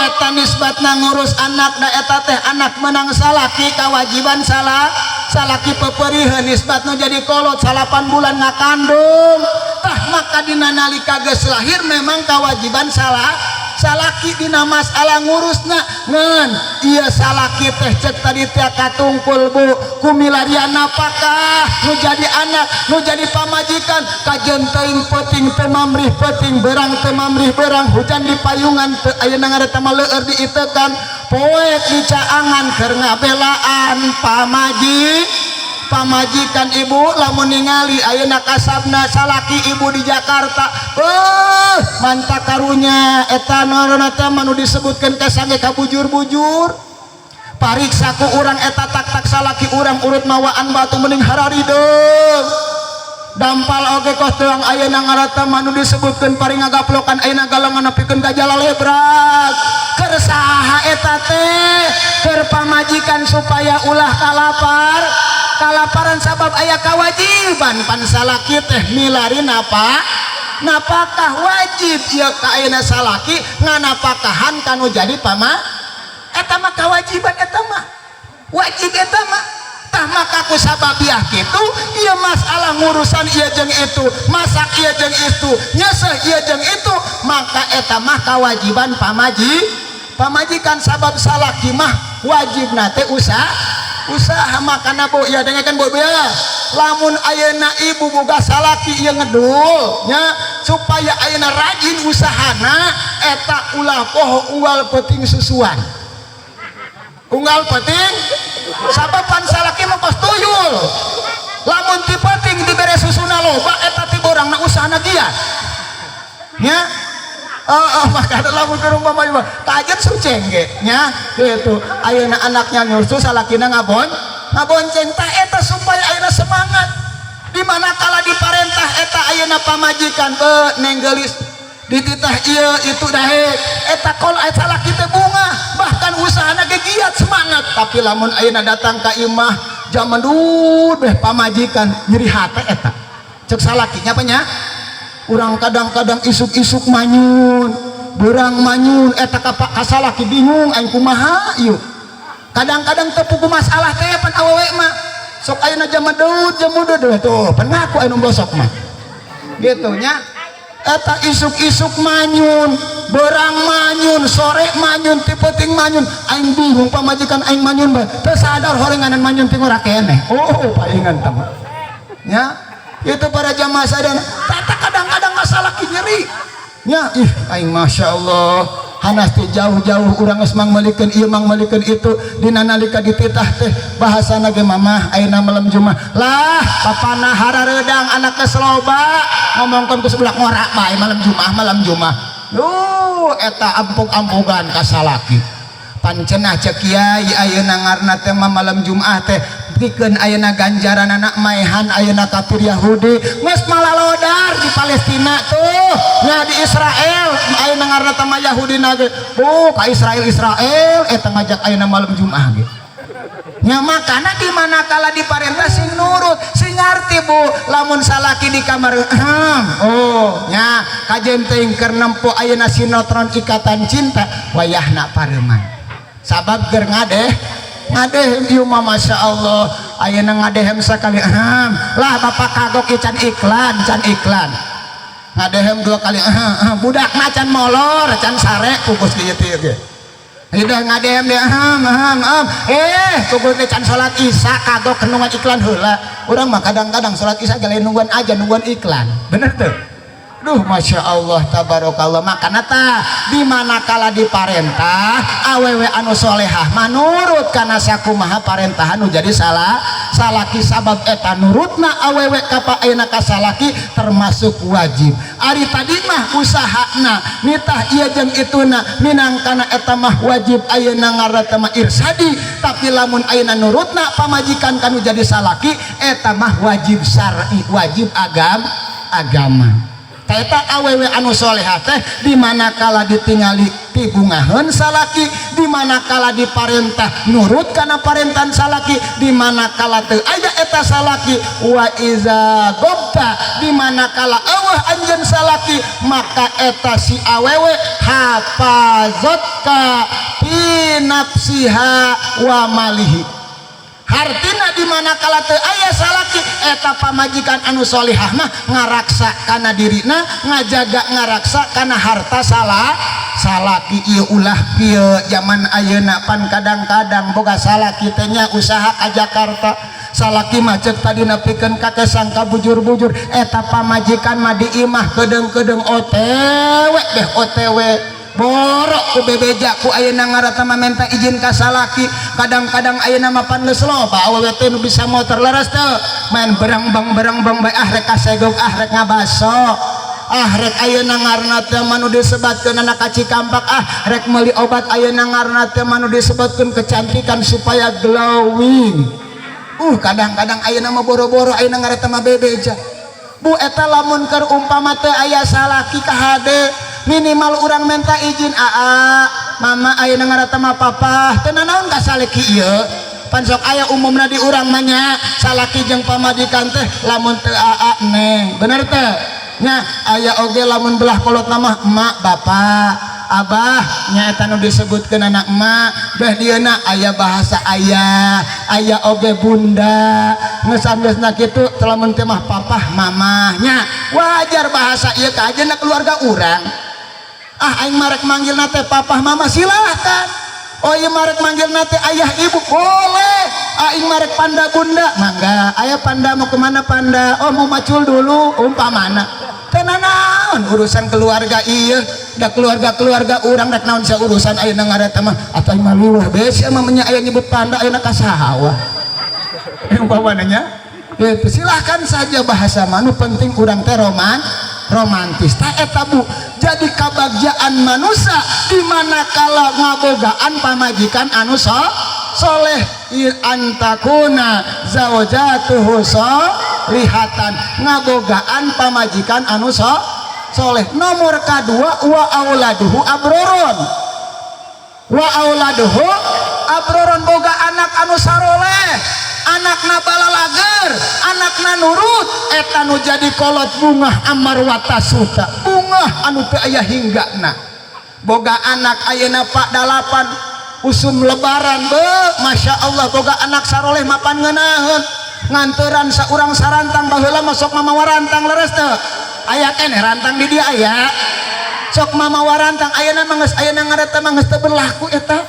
eta nisbatna ngurus anak, da eta teh anak menang salaki, kewajiban salah salaki. Peperiheun nisbatna jadi kolot 9 bulan ngakandung, tah maka dina nalika geus lahir memang kewajiban salah salaki dina masalah ngurusna. Ngan ieu salaki teh cek tadi teh katungkul, Bu, kumilarian napakah nu jadi anak, nu jadi pamajikan. Kajen teuing peuting teu mamrih peuting, berang teu mamrih berang, hujan di payungan teu, ayeuna ngaran mah leueur diitekan, poek dicaangan keur ngabelaan pamajikan. Ibu lamun ningali ayeuna kasabna salaki ibu di Jakarta, mantap karunya eta norona teh manu disebutkeun kasange kabujur-bujur. Pariksa ku urang eta tak-tak salaki urang urut mawaan batu mending hararideung dampal oge kos teuang. Ayeuna ngarata manu disebutkeun paring ngagaplokan, ayeuna galangan nepikeun ka jalalebrak. Keur saha eta teh? Keur pamajikan, supaya ulah kalaparan, sabab aya kewajiban pan salaki teh milari napa napakah wajib ieu ka ayeuna salaki nganapakahan kanu jadi pama, eta mah kewajiban, eta mah wajib eta mah. Tah maka ku sababiah kitu ieu masalah ngurusan ieu jeung itu, masak ieu jeung itu, nyeuseuh ieu jeung itu, maka eta mah kewajiban pamajikan, sabab salaki mah wajibna teh usaha usaha. Makana, Bu, ya, dengarkan, Bu, ya, lamun ayeuna ibu boga salaki ieu ngedul nya, supaya ayeuna rajin usahana eta ulah poho unggal peuting susuan, unggal peuting, sabab pan salaki mah kos tuyul, lamun ti peuting dibere susuna loba, eta ti borangna usahana giat nya. Oh, maka lamun ke rumah mah kajen suceng ge nya gitu. Ayeuna anaknya nyusu, salakina ngabonceng, tah eta supaya ayeuna semangat. Di mana kala diparentah eta ayeuna pamajikan, be, Neng Geulis, dititah ieu itu daek, eta kol eta salaki teh bunga, bahkan usahana ge giat semangat. Tapi lamun ayeuna datang ka imah zaman dulu beh pamajikan nyeri hate eta, cek salakinya apa nya, urang kadang-kadang isuk-isuk manyun, berang manyun, eta ka kasalaki bingung, aing kumaha ieu. Kadang-kadang teu masalah teh pan awewe mah sok ayeuna zaman daud jamudu tuh pan ngaku anu bosok mah gitu nya. Eta isuk-isuk manyun, berang manyun, sore manyun, ti peuting manyun, aing bingung pamajikan aing manyun bae, teu sadar horenganan manyun ti ngora keneh. Oh, palingan tah nya itu para jamaah sadayana. Tata kadang-kadang masalah nyeri nya, ih aing masya Allah hanas teh jauh-jauh urang geus mangmeulikeun ieu, mangmeulikeun itu, dina nalika dititah teh bahasana ge, "Mamah, ayeuna malam Jumat lah." Papana harareudang, anak geus loba, ngomongkeun ku sebelah ngorak bae, malam Jumat, malam Jumat. Duh, eta ampuk-ampukan ka salaki. Pan cenah cek kiai, ayeuna ngaranna teh mah malam Jumat teh pikeun ayeuna ganjaran anak maehan ayeuna kafir Yahudi geus malalodar di Palestina tuh nya, di Israel. Ayeuna ngaranna teh mah Yahudi na ge, bu, ka Israel Israel eta ngajak ayeuna malam Jumat ge nya. Makana di mana kala diparentah sing nurut, sing ngarti, Bu. Lamun salaki di kamar, oh nya, kajen teuing keur nempo ayeuna sinetron Ikatan Cinta, wayahna pareuman, sabab keur ngadeh ngadeh ieu mah. Masya Allah, ayeuna ngadehem sakali, lah bapak kagok ieu, can iklan, can iklan. Ngadehem dua kali, budakna can molor, can sare, pugus kieu teh ge. Udah ngadehem deh, hem hem hem, pugus teh can salat Isya, kagok nungguan iklan heula. Urang mah kadang-kadang salat Isya ge lain nungguan aja, nungguan iklan, bener tuh. Duh, Masya Allah, tabarakallah. Makana tah di mana kala diparentah, awewe anu solehah manurut kana sakumaha parentahan nu jadi salah salaki, sabab eta nurutna awewe ka ayeuna ka salaki termasuk wajib. Ari tadi mah usahana nitah ieu jeung ituna, minangkana eta mah wajib ayeuna ngaranna mah irsadi. Tapi lamun ayeuna nurutna pamajikan kanu jadi salaki, eta mah wajib syar'i, wajib agama. Eta awewe anu soleha teh di mana kala ditingali pibungaheun salaki, di mana kala diparentah nurut kana parentahan salaki, di mana kala teu aya eta salaki, wa iza gobta, di mana kala eueuh anjeun salaki, maka eta si awewe hafazotka fi nafsiha wa malihi. Hartina di mana kala teu aya salaki, eta pamajikan anu solihah mah ngaraksa kana dirina, ngajaga, ngaraksa kana harta salah salaki. Ieu ulah kieu zaman ayeuna. Pan kadang-kadang boga salaki teh nya usaha ka Jakarta, salaki mah cek tadi nepikeun ka sangka bujur-bujur, eta pamajikan mah di imah kedeung-kedeung OTW deh, OTW borok ku bebeja ku ayeuna ngaranna mah minta izin ka salaki. Kadang-kadang ayeuna mah pan geus loba awewe teh nu bisa motor, leres teu? Main berang bang berang bang bae, ah rek kasegog, ah rek ngabaso, ah rek ayeuna ngaranna teh mah nu disebatkeun anak ka Cikampak, ah rek meuli obat ayeuna ngaranna teh mah nu disebutkeun kecantikan supaya glowing. Kadang-kadang ayeuna mah boro-boro ayeuna ngaranna mah bebeja, Bu. Eta lamun keur umpama teu aya salaki, kahade minimal urang minta izin, aa, mama, ayeuna ngaranna mah papa teu nanaon ka salaki ieu. Pan sok aya umumna di urang mah nya, salaki jeung pamajikan teh lamun teu aa, neng, bener teu nya? Aya oge lamun belah kolot mah emak, bapak, abah nya, eta nu disebutkeun anak emak beh dieuna aya bahasa ayah, aya oge bunda, geus geusna kitu. Lamun teu mah papah, mamah nya, wajar bahasa ieu ka ajeuna keluarga urang. Ah, aing marek manggilna teh papah mama, silahkan. Oh iya, marek manggilna teh ayah ibu, boleh. Aing marek panda bunda, mangga. Ayah panda mau kemana panda? Oh, mau macul dulu umpamana. Teu nanaon urusan keluarga iya da, keluarga keluarga urang, rek naon sia urusan ayeuna ngaranna mah. Atau aing mah liwah bae sia mah nya, aya nyebut panda ayeuna ka saha umpamana nya itu. Silahkan saja bahasa manu, penting urang teh romantis. Tak eta, Bu, jadi kabagjaan manusia di mana kala ngabogaan pamajikan anu soleh, antakuna zaujatuhu lihatan, ngabogaan pamajikan anu soleh. Nomor kedua, wa auladuhu abroron, wa auladuhu abroron, boga anak anu saroleh, anakna balalager, anakna nurut, eta nu jadi kolot bungah amarwata suta, bungah anu teu aya hinggana. Boga anak ayeuna, Pak, dalapan, usum lebaran be, Masya Allah, boga anak saroleh mapan ngeunaheun nganteran saurang sarantang. Baheula mah sok mamawa rantang, leres teu? Aya keneh rantang di dia? Aya sok mamawa rantang. Ayeuna mah geus, ayeuna ngaranna mah geus teu berlaku eta.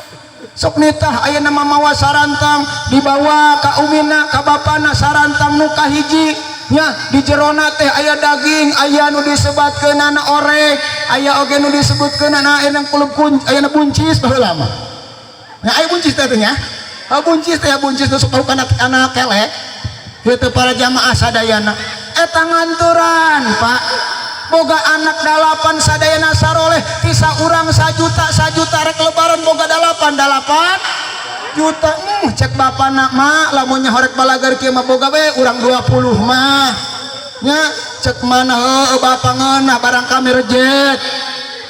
Sok nitah ayeuna mamawa sarantang, dibawa ka umina, ka bapana, sarantang nu kahiji nya, di jerona teh aya daging, aya nu disebatkeunana orek, aya oge nu disebutkeunana aya kulub kun, aya buncis. Baheula mah nya aya buncis teh nya. Ah, buncis teh, buncis nu sok kana kana kelek kitu. Para jamaah sadayana, eta nganturan, Pak. Boga anak dalapan, sadayana saroleh, ti saurang sajuta sajuta, rek lebaran boga dalapan dalapan juta. Cek bapana mah, lamun horek balagar kieu mah boga we urang 20 mah nya. Cek mana, heueuh bapak, ngeunah barang kami rejet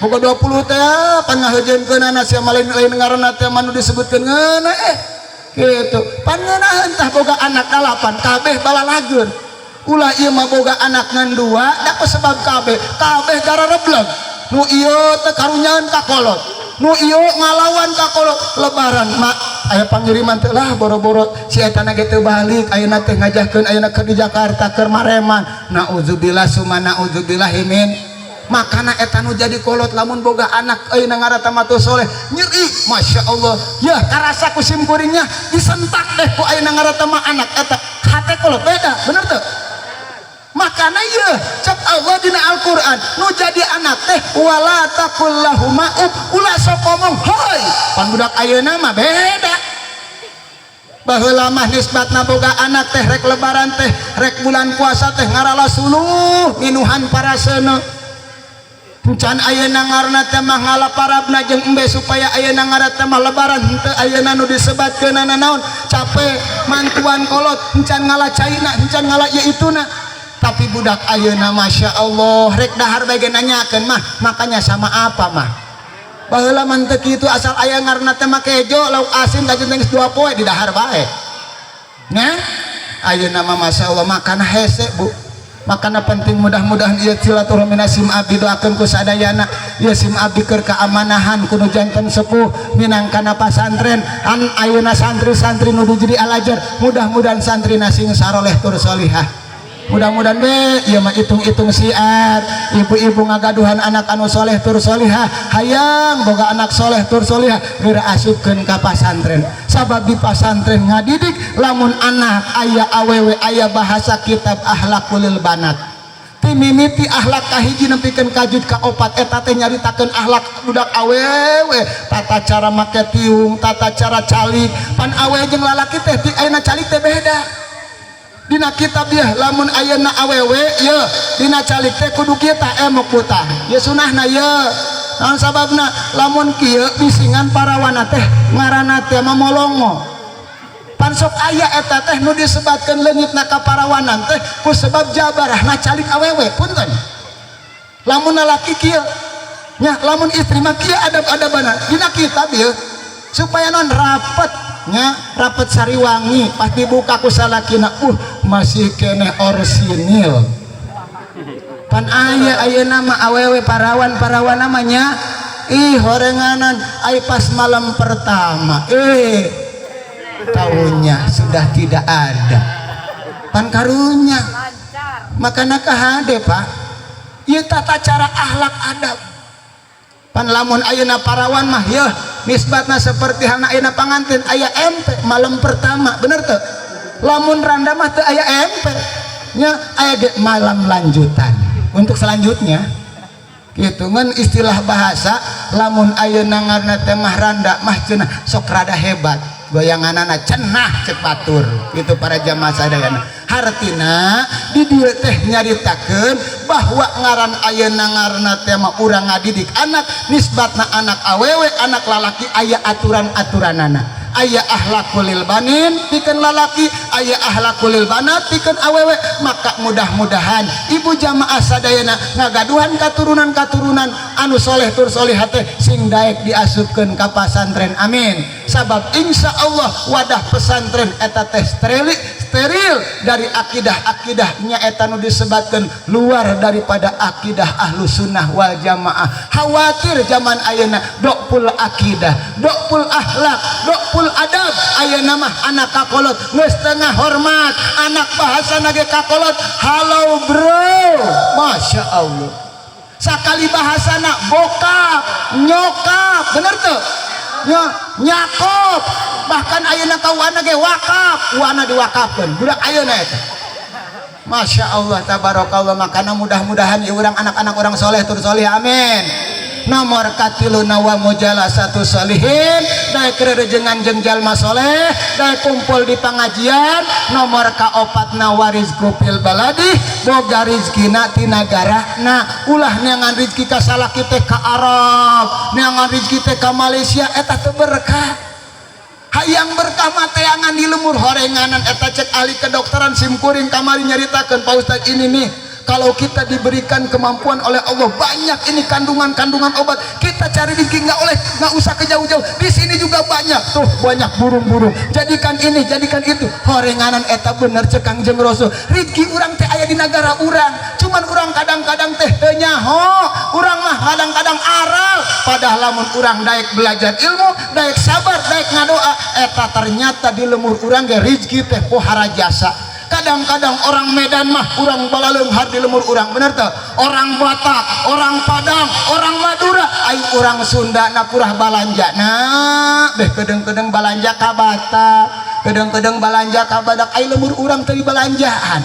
boga 20 teh pan ngaheujeunkeunana sia mah, lain lain ngaranna teh mah nu disebutkeun ngeunah gitu. Pan ngeunaheun tah boga anak dalapan kabeh balalageun. Ulah ieu mah boga anak ngan dua, da sebab kabeh kabeh gararebleg. Nu ieu teh karunyaeun ka kolot, nu ieu ngalawan ka kolot. Lebaran mak aya pangiriman teh lah, boro-boro si eta na ge teu balik ayeuna teh, ngajahkeun ayeuna keur di Jakarta keur mareman. Naudzubillah summa naudzubillah min. Makana eta nu jadi kolot lamun boga anak ayeuna ngaranna mah teu soleh, nyeri. Masya Allah ya, karasa ku sim kuringnya disentak deh ku ayeuna ngaranna mah anak eta hate kolot beda, bener teu? Makana ye cek Allah dina Al-Qur'an, nu jadi anak teh wala taqul lahuma uf, ulah sok ngomong hoi. Pan budak ayeuna mah beda. Baheula mah nisbatna boga anak teh rek lebaran teh, rek bulan puasa teh ngarala suluh minuhan paraseuneu. Encan ayeuna ngaranna teh mah ngala parabna jeung embe supaya ayeuna ngaranna teh mah lebaran henteu ayeuna nu disebatkeunana naon, capek mantuan kolot, encan ngala caina, encan ngala ieu ituna. Tapi budak ayeuna, Masya Allah, rek dahar bae ge nanyakeun mah, makanya sama apa mah. Baheula mah teu kitu, asal aya ngaranna teh mah kejo, lauk asin kajen geus 2 poe di dahar bae nya. Ayeuna mah Masya Allah, makana hese, Bu. Makana penting, mudah-mudahan ieu silaturahmi sim abdi doakeun ku sadayana ieu sim abdi keur kaamanahan kudu janten sepuh minangkana pasantren an ayeuna santri-santri nu jadi alajar, mudah-mudahan santri sing saroleh tur solihah. Mudah-mudahan be ieu mah hitung-hitung siar ibu-ibu ngagaduhan anak anu soleh tur solihah, hayang boga anak soleh tur solihah, geura asupkeun ka pasantren, sabab di pasantren ngadidik lamun anak aya awewe aya bahasa kitab Akhlakul Banat, ti mimiti akhlak kahiji nepikeun ka juz kaopat eta teh nyaritakeun akhlak budak awewe, tata cara make tiung, tata cara calik. Pan awewe jeung lalaki teh ti ayeuna calik teh beda. Dina kitab dia, lamun ayeuna awewe ye dina calik teh kudu kieu tah, emok putah ye sunahna ye. Naon sababna? Lamun kieu bisingan parawana teh ngaranna teh mamolongo. Pan sok aya eta teh nu disebatkeun leungitna ka parawanan teh ku sebab jabarahna calik awewe. Punten, lamun lalaki kieu nya, lamun istri mah kieu adab-adabana dina kitab ieu, supaya non rapet nya, rapet sariwangi. Pas dibuka ku salakina, masih keneh orsinil. Pan aya ayeuna mah awewe parawan parawan namanya ih horenganan ai pas malam pertama, tahunya sudah tidak ada. Pan karunya, makana kahade, Pak, ieu tata cara akhlak adab. Pan lamun ayeuna parawan mah yeuh nisbatna seperti halna ayeuna pangantin aya MP malam pertama, bener teu? Lamun randa mah teu aya MP nya, aya ge malam lanjutan untuk selanjutnya gitu. Ngan istilah bahasa lamun ayeuna ngaranna teh mah randa mah cenah sok rada hebat goyanganana cenah, cek batur itu. Para jamaah sadayana, hartina di dieu teh nyaritakeun bahwa ngaran ayeuna ngaranna teh mah urang ngadidik anak, nisbatna anak awewe, anak lalaki aya aturan-aturanana, aya akhlakul banin pikeun lalaki, aya akhlakul banat pikeun awewe. Maka mudah-mudahan ibu jamaah sadayana ngagaduhan katurunan-katurunan anu soleh tur solihah teh sing daek diasupkeun ka pasantren, amin. Sabab insya Allah wadah pesantren eta teh steril, steril dari akidah-akidahnya eta nu disebatkeun luar daripada akidah Ahlu Sunnah wal Jamaah. Khawatir zaman ayeuna dokpul akidah, dokpul akhlak, dokpul adab. Ayeuna mah anak kakolot geus tengah hormat anak, bahasa ge kakolot, "Halo bro." Masya Allah, sakali bahasana bokap nyokap, bener tuh nya, nyakop. Bahkan ayeuna ka wana ge wakaf, wana diwakafkeun budak ayeuna eta. Masya Allah, tabarakallah. Makana mudah-mudahan ieu urang anak-anak orang soleh tur soleh, amin. Nomor katiluna, wa mujalasatu sholihin, daek rerejengan jeung jalma soleh, daek kumpul di pengajian. Nomor kaopatna, warizqu fil baladi, boga rizkina ti nagarana. Ulah neangan rizki ka salaki teh ka Arab, neangan rizki teh ka Malaysia, eta teu berkah. Hayang berkah mah teangan di lemur horenganan. Eta cek ahli kedokteran simkuring kamari nyaritakeun, Pak Ustad, ini nih, kalau kita diberikan kemampuan oleh Allah, banyak ini kandungan-kandungan obat. Kita cari rezeki nggak oleh, nggak usah ke jauh-jauh, di sini juga banyak tuh, banyak burung-burung. Jadikan ini, jadikan itu horenganan. Eta bener cek Kangjeng Rasul, rezeki urang teh aya di negara urang, cuman urang kadang-kadang teh teu nyaho. Urang mah kadang-kadang aral, padahal lamun urang daek belajar ilmu, daek sabar, daek ngadoa, eta ternyata di lemur urang ge rezeki teh pohara jasa. Kadang-kadang orang Medan mah urang balaleunghar di lemur urang, bener teu? Orang Batak, orang Padang, orang Madura. Ai urang Sunda na purah balanja nah beh kedeng-kedeng balanja ka Batak, kedeng-kedeng balanja ka Badak, ai lemur urang teu balanjaan.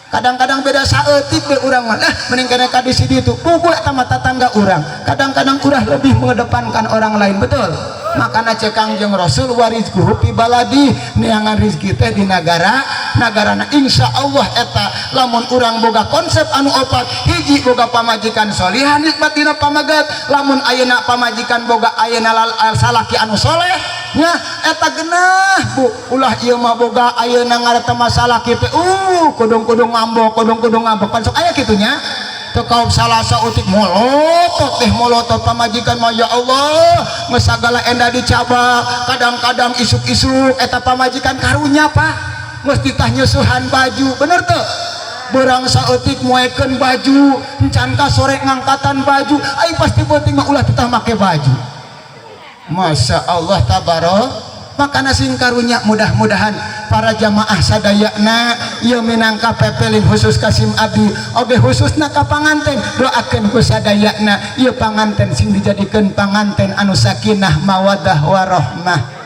Kadang-kadang beda saeutik be urang mah, nah mending kena ka di situ puguh eta mah tetangga urang. Kadang-kadang urang lebih mengedepankan orang lain, betul? Makana cek Kangjeng Rasul, warizquhu fi baladi, neangan rizki teh di nagara nagarana. Insya Allah eta lamun urang boga konsep anu opat: hiji, boga pamajikan solihah, nikmat dina pamagat. Lamun ayeuna pamajikan boga ayeuna salaki anu soleh nya, eta genah, Bu. Ulah ieu mah boga ayeuna ngaran masalah kitu, kudung-kudung ngambek, kudung-kudung ngambek. Pan sok aya kitu nya, teu kaum salah saeutik molotot teh, molotot pamajikan mah. Ya Allah, geus sagala enda dicabak. Kadang-kadang isuk-isuk eta pamajikan karunya, Pak, geus titah nyusuhan baju, bener teu? Berang saeutik moekeun baju, encan ka sore ngangkatan baju. Ai pasti penting mah ulah titah make baju. Masya Allah tabarok. Makana sing karunya, mudah-mudahan para jamaah sadayana ieu minangka pepeling khusus kasim abdi oge, khususna ka panganten, doakeun ku sadayana ieu panganten sing dijadikeun panganten anu sakinah, mawadah, warahmah.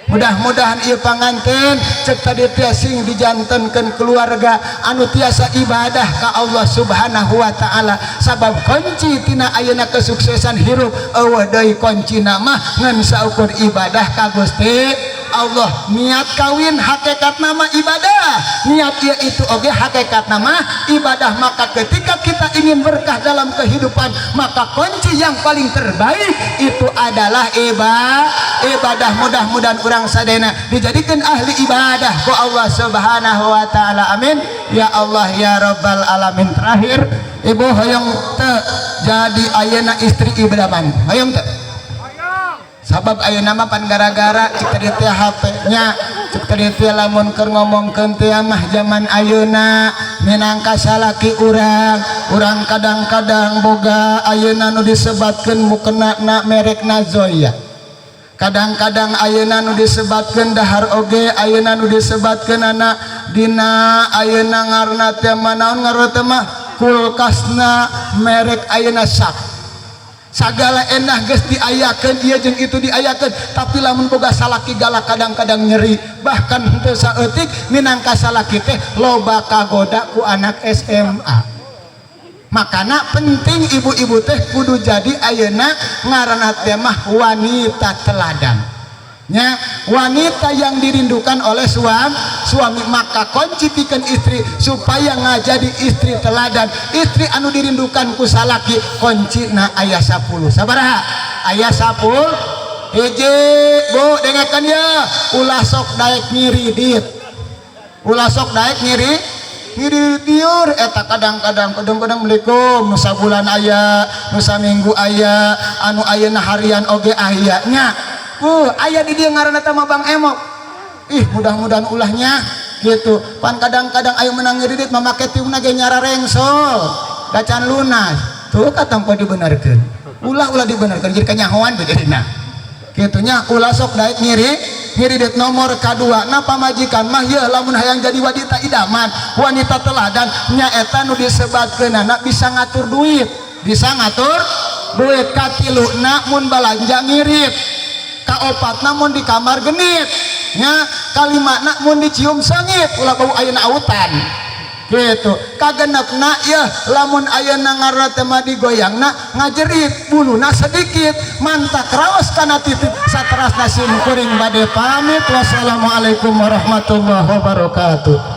Mudah-mudahan ieu panganten, cek tadi teh, sing dijantenkeun keluarga anu tiasa ibadah ka Allah Subhanahu wa Taala, sabab kunci tina ayeuna kesuksesan hirup euweuh deui, kuncina mah ngan saukur ibadah ka Gusti Allah. Niat kawin hakikat nama ibadah, niat ieu itu oge hakikat nama ibadah. Maka ketika kita ingin berkah dalam kehidupan, maka kunci yang paling terbaik itu adalah ibadah. Mudah-mudahan urang sadayana dijadikan ahli ibadah ku Allah Subhanahu wa Taala. Amin ya Allah ya Rabbal alamin. Terakhir, Ibu, hoyong teu jadi ayeuna istri idaman? Hoyong teu? Sabab ayeuna mah pan gara-gara cek tadi teh HP nya, cek tadi teh lamun keur ngomongkeun teh mah zaman ayeuna minangka salaki urang, urang kadang-kadang boga ayeuna nu disebatkeun mukena na merekna Zoya. Kadang-kadang ayeuna nu disebatkeun dahar oge, ayeuna nu disebatkeun anak dina ayeuna ngaranna teh mah naon, ngaranna teh mah kulkasna merek ayeuna Sak. Sagala enah geus diayakeun, ieu jeung itu diayakeun, tapi lamun boga salaki galak kadang-kadang nyeri. Bahkan henteu saeutik, minangka salaki teh loba kagoda ku anak SMA. Makana penting ibu-ibu teh kudu jadi ayeuna ngaranna teh mah wanita teladan nya, wanita yang dirindukan oleh suami. Maka kunci pikeun istri supaya ngajadi istri teladan, istri anu dirindukan ku salaki, kunci na aya 10. Sabaraha aya 10? Hiji, Bu, dengarkan ya, ulah sok daek ngiridit, ulah sok daek ngiri tiur. Eta kadang-kadang kadang-kadang Assalamualaikum, nu sabulan aya, nu saminggu aya, anu ayeuna harian oge aya nya. Aya di dieu ngaranna teh mah Bang Emok. Ih, mudah-mudahan ulahnya gitu. Pan kadang-kadang ayo menang ngiridit mah make tiungna ge nyara rengsol, dacan lunas. Tuh katampa dibenarkeun. Ulah, ulah dibenarkeun, jadi kanyahoan be jadina. Kitu nya, ulah sok daek ngiridit. Nomor kadua na, pamajikan mah ye lamun hayang jadi wanita idaman, wanita teladan, nyaeta nu disebatkeunana bisa ngatur duit, bisa ngatur duit. Katiluna, mun balanja ngirit. Kaopat, namun di kamar genit nya. Kalimana, mun dicium sengit, ulah bau ayeuna autan. Gitu kagenepna ya, lamun ayeuna ngaranna teh mah digoyangna ngajerit, buluna sedikit, mantak raos kana titik. Saterasna sim kuring bade pamit. Wassalamualaikum warahmatullahi wabarakatuh.